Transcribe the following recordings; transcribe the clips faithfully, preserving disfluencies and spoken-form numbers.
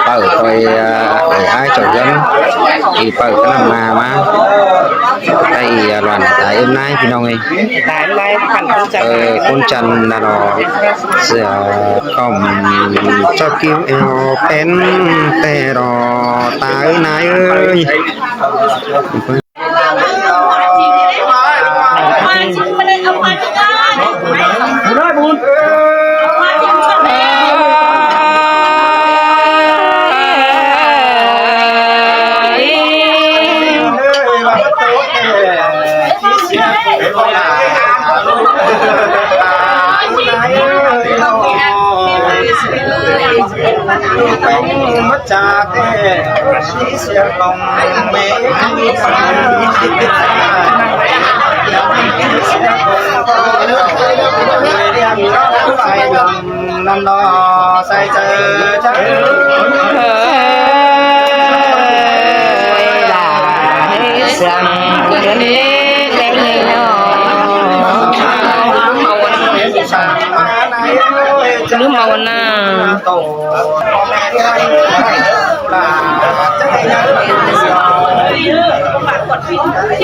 Pau khỏi, à, khỏi ai chảu dân. Ì pau ꞌcọ ꞌnặm ꞌmá ꞌmá. Cái ì, à, loan tai ꞌếm ꞌnái ꞌpi ꞌnọng ơi. Khuôn chăn đa lo. Sửa cỏng chót kiu eo pén tè đỏ tai ꞌnái ơi.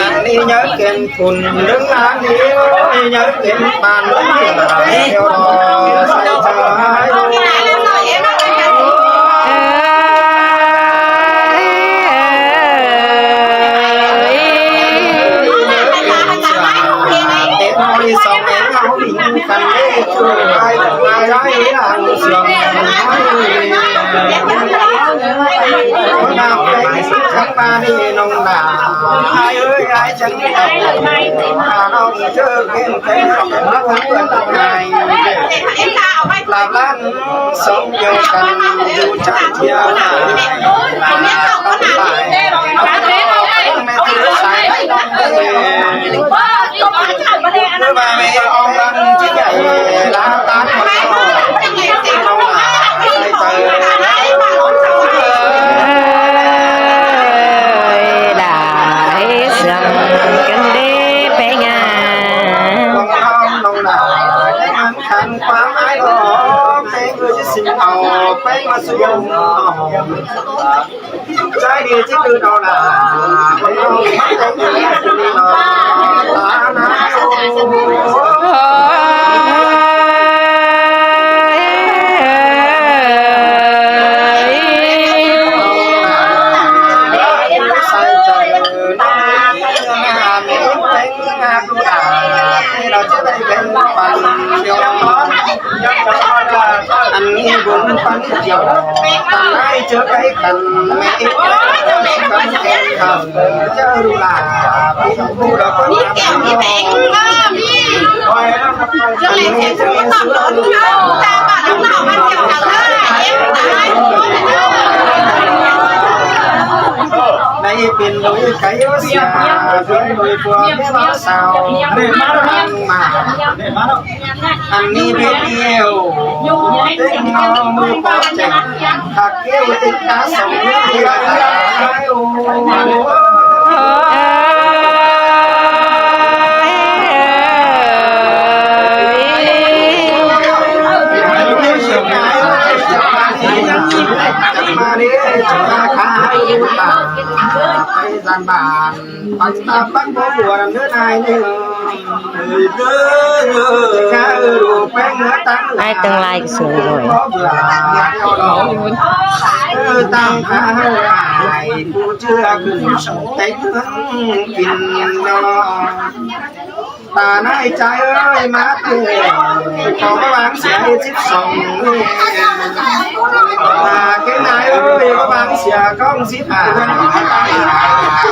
Ăn ꞌnị nhớ kiên phun đứng ăn ꞌnị nhớ kiên bàn. Lạp lăn sống nhiều căn dù chắc chia. Mẹ thứ sai. Cứ ba mẹ ông lăn chứ nhảy lá tán. Ơi, đã hết sương cơn đêm bé nhà. Con nông nà, ăn khăn khóa mái đó, bé người chứ xin hầu, bé mà xuống. Trái đi chứ cứ đâu là, con nông nà, ăn bún bánh chèo, tặng ai chớ cái cần mẹ ít, cần em cần chớ là. Đây pin lối cái sia, lối bùa cái lo sao, ăn mà. Ăn ꞌnị biết yêu, tính nó mưa bọt chảy, hạt kêu tính cá sống nước đi. Gian bàn, bắt ta bắt bố bùa làm nước ai đi. Ai tương lai cái sướng rồi. Tăng thái ai, cũng chưa cứ sống tết. Ta nái ꞌchái ơi, má tê, có bác báng sia ꞌhịt síp song. Ta cái nái ơi, bác báng sia không síp hả.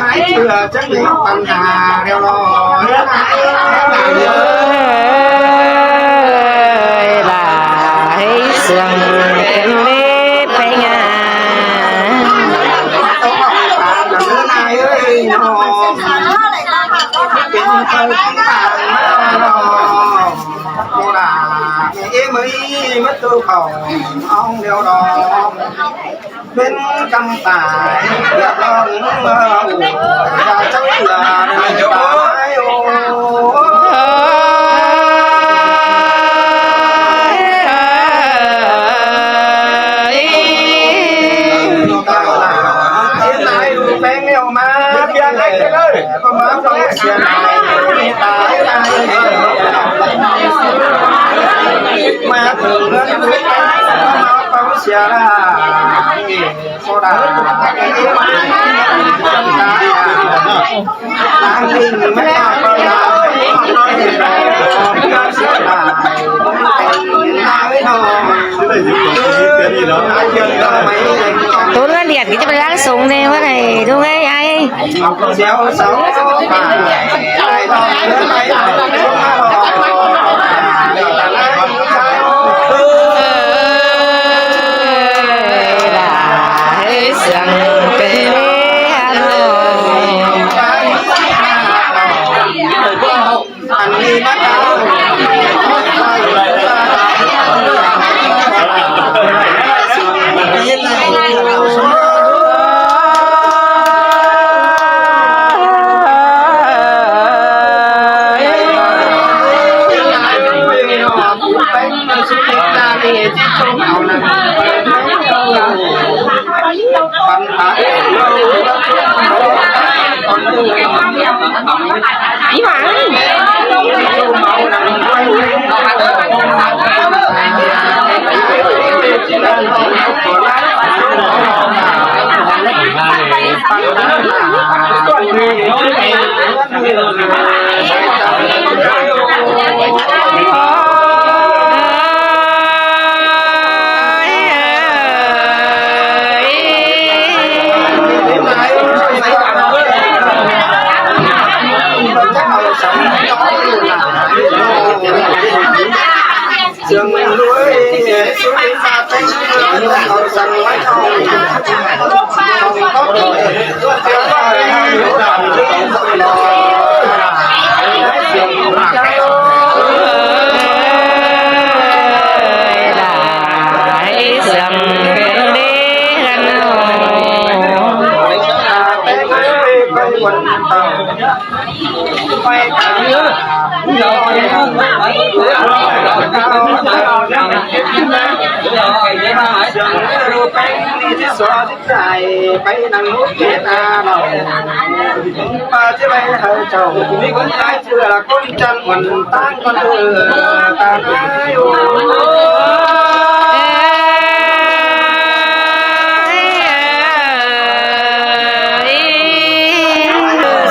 Nái chưa chắc đến phần hà đeo lo. Ơi, là hãy sương cơn đêm bé nhà. Nái ơi, nó Tốn nó điệt cái, chứ phải lắng sống này, bác này, đúng ấy, ai.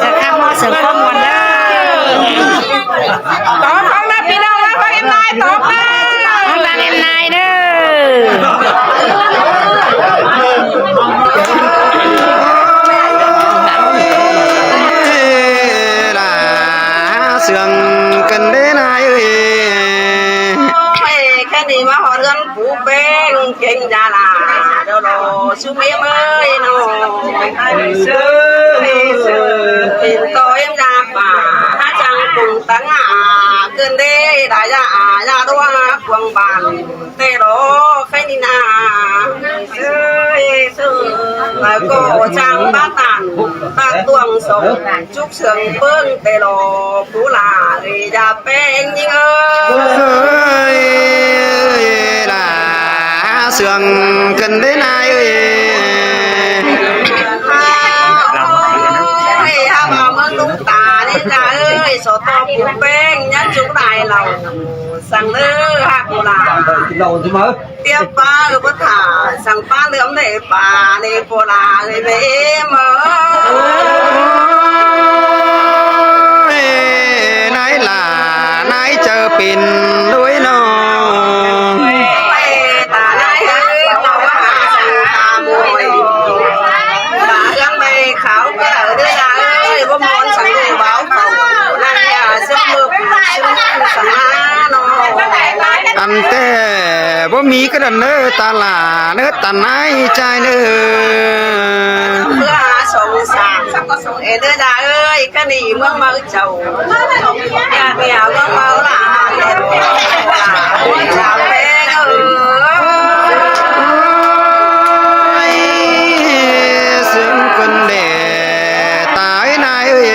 Sớm khắp môn sớm khắp môn đó. Tó con là phi đâu mà bác em nai tó con. Bác em nai đó. Là sương cân đế nai ơi. Ôi, cái gì mà họ gắn phủ beng kênh ra là đâu đó. Sum em ơi nó. Pin to em ra mà, há chăng cùng tăng à, cơn đê đã ra à, ra đua cuồng bàn, tê đó khay ni na. Mà cô chăng bát tàn, bát tuồng sống, chúc sướng bướng tê đó, phú là, ơi, ra beng nhính ơi. Ơi, là sương cân đế nai ơi. Ôi, há bảo mơ tung ta đi ra ơi, số to phủ beng nhắn chúng đài lòng. Sang lơ há cô là. Tiếp ba ư bất thả, sang ba lưỡng để bà đi cô là ơi bé em ơi. Ôi, nai là nai chớ pin đuối nó. Ôi, ta nai ơi, ta mùi. Bà găng bày kháo cỡ đứa ra ơi, bố món sẵn đồ báo khẩu. Nang nhà sớm mơ, sớm mơ, sớm mơ, nó. Ăn tê, bố mí cái đàn nơ ta là, nơ ta nái chai nơ. Bữa sống sàng, sống ế đứa ra ơi, cái này mơ mơ chầu. Nhà mẹ mơ mơ là, là, là bé ơi. Ôi, sướng cơn đẻ tái nai ơi.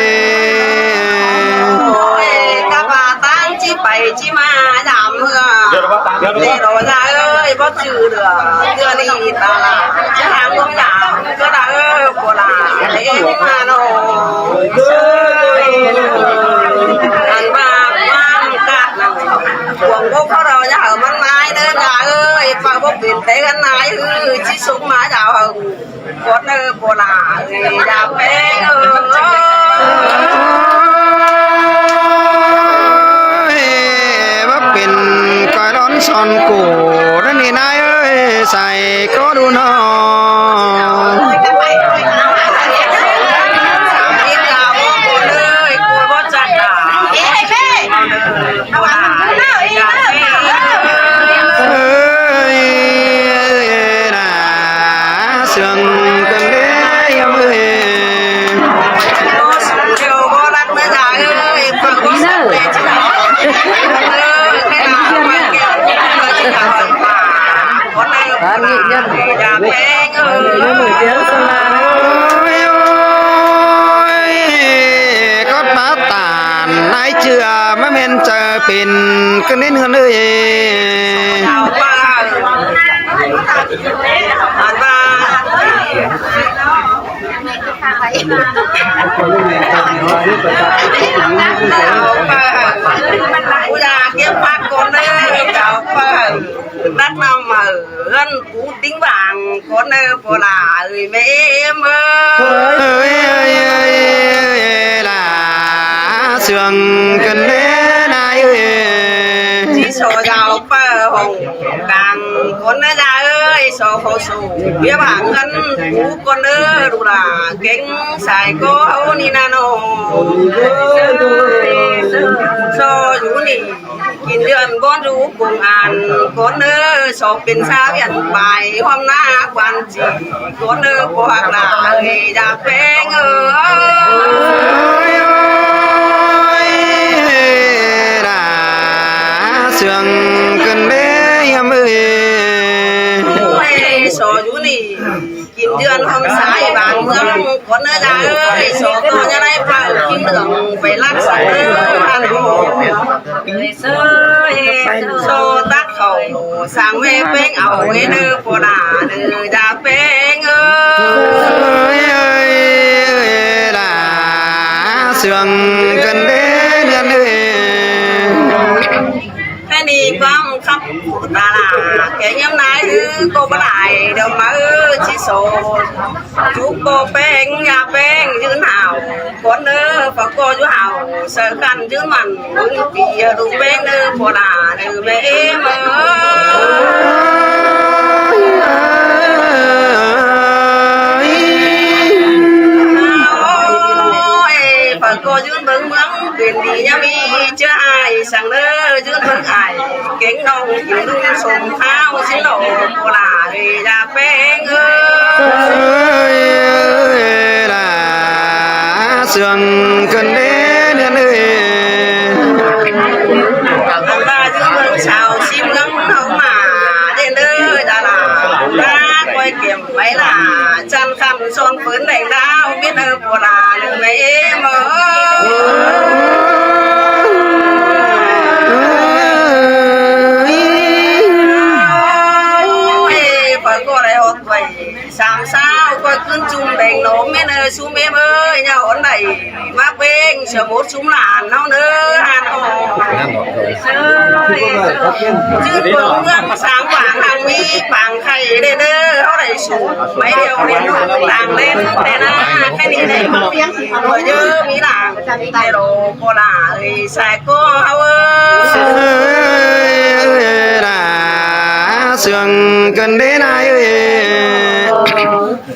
Ôi, ta bà tang chi bảy chi mà giảm hương. Đi đó ra ơi, bố chữ được. Đưa đi ta là, chứ hàng cũng giảm. Cứ là ơi, cô là, để em mà nó. Pên té găn nai ư, ꞌchí sung ꞌmá dao hơng. Cón ơ, ꞌpo ꞌla ơi, dao ꞌpéng ơ. Ơi, báu pên ꞌcoi ꞌlón son củ ꞌnặn ꞌnị nai ơi, sai ꞌcọ đu ꞌnọ. Ơi, na, sương cơn đế em ơi. Bán nghệ nhân. Nó nổi tiếng sông Lam. Ôi, ôi, cót bá tản nái chưa má men chờ pên cơn đến hơn ơi. Đắc năm hở gân cú tính vàng cón ơ, ꞌpo ꞌla ơi, mẹ em ơi. Ơi, ơi, ơi, ơi, là sương cơn đế nai ơi. Chỉ so dao pơ hồng cang cón ơ, da ơi, so khổ sủ bía bảng gân cú cón ơ, đu là kéng sai có hấu ni na nô. So dú ni Kin dươn bón dú công an, cón ơ, so pên sa huyện Pai, hôm na quan chỉ, cón ơ, ꞌpo ꞌla ơi, dao ꞌpéng ơ. Ơi, ơi, đa sương cơn bế hiêm ơi. Ơi, so dú ni. Kin dươn hôm sai bản dươn, cón ơ, da ơi, so ꞌcọ ꞌnhá đảy pao kin dươn, phải lắc sa ơ, ăn ổ. So tắc khảu, sang ꞌme ꞌpéng au ꞌme ơ, ꞌpo ꞌla ơi, dao ꞌpéng ơ. Ơi, ơi, ơi, đa sương cơn đế dươn ơi. Thế ꞌnị quang khắp phủ ta là, kẻ nhắm nái ư, ꞌcọ bá đảy, đeo máư, ꞌchí so. Chú ꞌcọ ꞌpéng, dao ꞌpéng, dưn hảo. Cón ơ, pha ꞌcọ dưn hảo, sa khăn dưn mẳn, dưn pì, đu ꞌpéng ơ, ꞌpo ꞌla ơi, mẹ em ơi. Ôi, pha ꞌcọ dưn bớng bớng, pên đi nhá mi, ꞌchớ ai, sang ơ, dưn bớng ai. Kéng ꞌnọng kin ꞌlum sôm kháo ꞌsịn ꞌnọ, ꞌpo ꞌla ơi, dao ꞌpéng ơ. Ơi, đa sương cơn đế dươn ơi. Ăn ba dưn bớng sao sim ngắm hảu ꞌmá, đen đơ, đa là, đa quay kiểm máy là, chăn khăn son phớn đèn đao, biết ơ, ꞌpo ꞌla ơi, mẹ em ơi. Ôi, pha ꞌcọ đảy ꞌhọt quay, sam sao, quay cưn ꞌchum đèn nổ, ꞌmen ơ, sú ꞌmen ơi, nhà ổn đảy, ꞌmá ꞌpéng, sửa một súng làn, ꞌháu nơ, hàn ổ. Dưn bớng ꞌmướng, sáng quảng, hàng mi, quảng khay, đê đơ, ꞌháu đảy sú, máy điêu, đê đơ, làng lên, đê na, khay đi đê, ꞌmá nhớ, mi làng. Đe đô ꞌpo ꞌla ơi, sai ꞌcọ hảu ơ. Ơi, đa sương cơn đế nai ơi.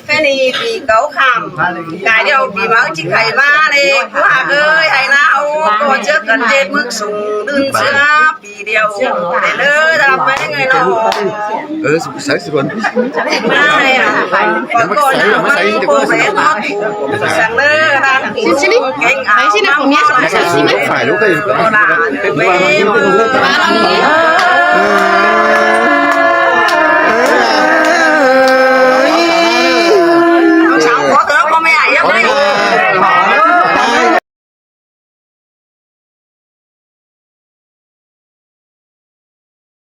Thế ꞌnị pì cáu khảm, cai điêu pì máư ꞌchí khay ꞌmá ꞌnị, cú hạc ơi, hay ꞌnáo, ꞌcọ ꞌchớ cơn chết mức sung, đưn sứa, pì điêu, để lỡ ra ꞌpéng ơi ꞌnọ. Ơ, sảy sụn. Mai à, ꞌcọ ꞌnhá ꞌmá ꞌcọ ꞌpéng tót phủ, sang ơ, hăng phủ, kéng áo, ꞌmá ꞌmá, phải lúc đây. ꞌPo ꞌla ơi, mẹ em ơi.